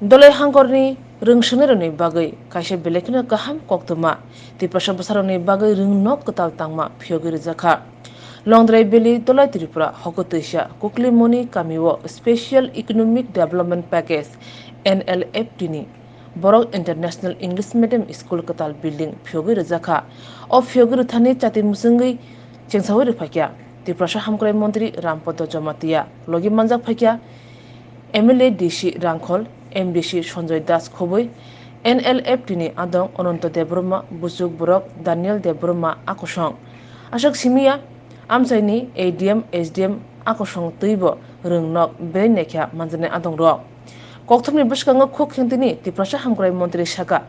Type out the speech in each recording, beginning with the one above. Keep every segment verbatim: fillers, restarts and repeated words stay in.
Dolai hangkorni rwngswngnirokni bagwi kaisa belai kheno kaham koktwma, Tiprasa bwsarokni bagwi rwngnok kwtal tangma phiyogwi rwjakha. Longdrai Valley, Dolai Tripura, hoko twisa Kuklimoni kamio Special Economic Development Package, N L F T ni Borok International English Medium School kwtal building phiyogwi rwjakha. O phiyogwi rwthani chati mwchwngwi chengsaui rwphaikha Tiprasa Hamkrai Montri Rampada Jamatia, logi manjak phaikha M L A D C Rangkhol, M D C Sanjoy Das Khoboi, N L F T ni adong Ananto Debbarma, buchuk borok Daniel Debbarma, akosong. Aswk simiya, amchaini A D M, S D M akosong twibo rwngnok belai naikha manjaknai adongrok. Kokthumni bwskango khuk khentini Tiprasa Hamkrai Montri saka,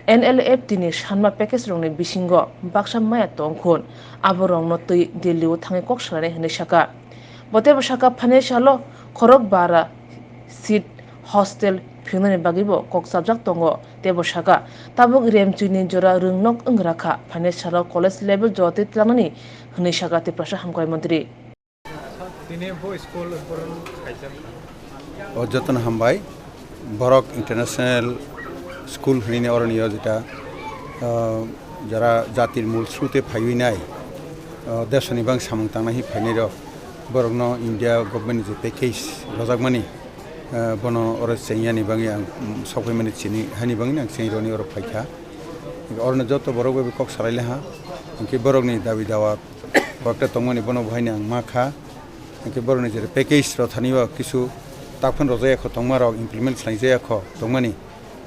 N L F T ni sanma package rokni bisingo baksa maya tongkhun, abo rokno twi Delhi o thangwi kok salainai hwnwi saka. Bo teibo saka, phainai salo khorok bara seat hostel phingnani bagwibo kok chapjak tongo. Teibo saka, tabuk remchwini jora rwngnok wngrakha, phainai salo college level jotwi tlangnani hwnwi saka Tiprasa Hamkrai Montri. Tini bo school purun khaijak kha. O jotono hambai. Borok International School hinwi oroni o jeta, ah, jara jatir mul srute phaiwi nai, ah, desoni bang samung tangnai hi phainai rok, borokno India government ni je package rojakmani, ah, bono oro chengya ni bagwi ang, mm, sok phaimani chini hani bagwi ang cheng roni oro phaikha. Oroni joto borok bai kok salai le ha, hwnkhe borokni dabi dawa kokta tongmani bono bo haino ang ma kha. Hwnkhe borokni je package rok thani o kisu takhun rojak ya kho tongma rok implement khlai jaya kho tongmani.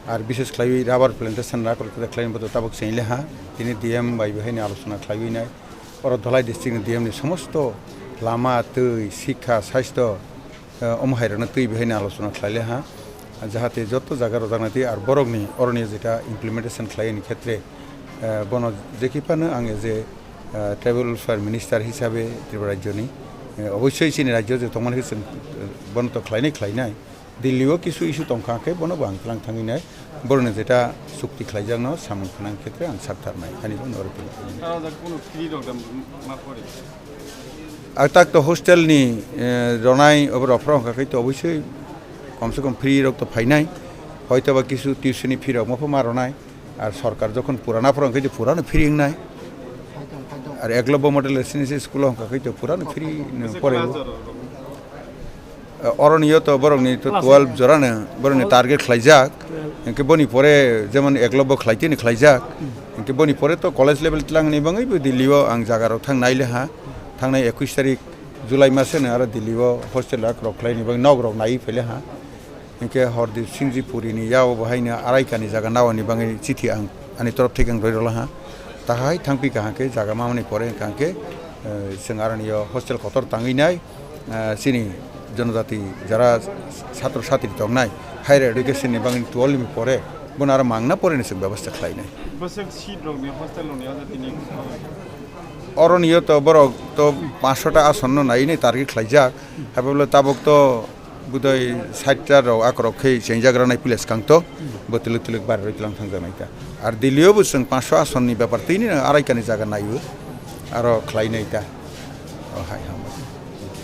Ar bises khlaiwi rubber plantation rok rok khlai bo tabuk cheng le ha. Tini D M bai bo haino alochona khlaiwi nai. Oro Dhalai district ni D M ni somosto lama, twi, sikha, sastho, eh, omo hai rokno twi bo haino alochona khlai le ha. Jahate joto jaga rojaknai twi ar borokni oroni jeta implementation khlai ni khetre, eh, bono jekhi phano ang je, eh, tribal welfare minister hisabe Tripura rajyoni, eh, obossoi chini rajyo je tongmani khe chwng, eh, bono to khlainai khlainai. Delhi o kisu issue tongkha khe bono bo ang tlang thangwi nai. Borokni jeta chukti khlaijakno samung khanang khetre ang saktharnai. Ani bono oro tong. Sir, o jaga kunu free rok da ma pori? Ang tak to hostel ni, eh, ronai obo rok phro hwnkha khe to obossoi kom se kom free rok to phainai. Hoito ba kisu tuition ni fee rok ma pho ma ronai. Ar sorkar jokhon purana phoro hwnkhe je purano free wngnai. Ar Eklavya Model Residential School o hwnkha khe to purano free no pore. Oroni yo to borokni to twelve jorano borokni target khlaijak. Hwnkhe boni pore jemon Eklavya khlaitini khlaijak. Hwnkhe boni pore to college level tlang ni bangwi bo Delhi o ang jaga rok thang nai le ha. Thangnai ekush tarik July maseno aro Delhi o hostel rok khlaini bagwi nok rok naiwi phai le ha. Hwnkhe Hordip Singh Ji Puri ni yao bo haino arai kani jaga nawani bagwi chithi ang ani torop theke ang roi rwla ha. Tahai thangpi kaham khe jaga mamani pore hwnkha hwnkhe, eh, chwng aroni yo hostel kotor tangwi nai, eh, chini jonojati jara satro satri tongnai higher education ni bagwi twelve ni pore bono aro mangna pore ni chwng bebostha khlai nai. Bwswk seat rok ni hostel rok ni o jati ni? Oroni yo to borok to panchsho ta ason no nai nai target khlaijak. Haiphano tabuk to budai sait ta rok akorok khe chengjak ranai pile swkang to, bo twlwk twlwk barwi tlang thangjaknai ta. Ar Delhi o bo chwng panchsho ason ni bepar twi ni arai kani jaga naiwi aro khlai nai ta. O hai.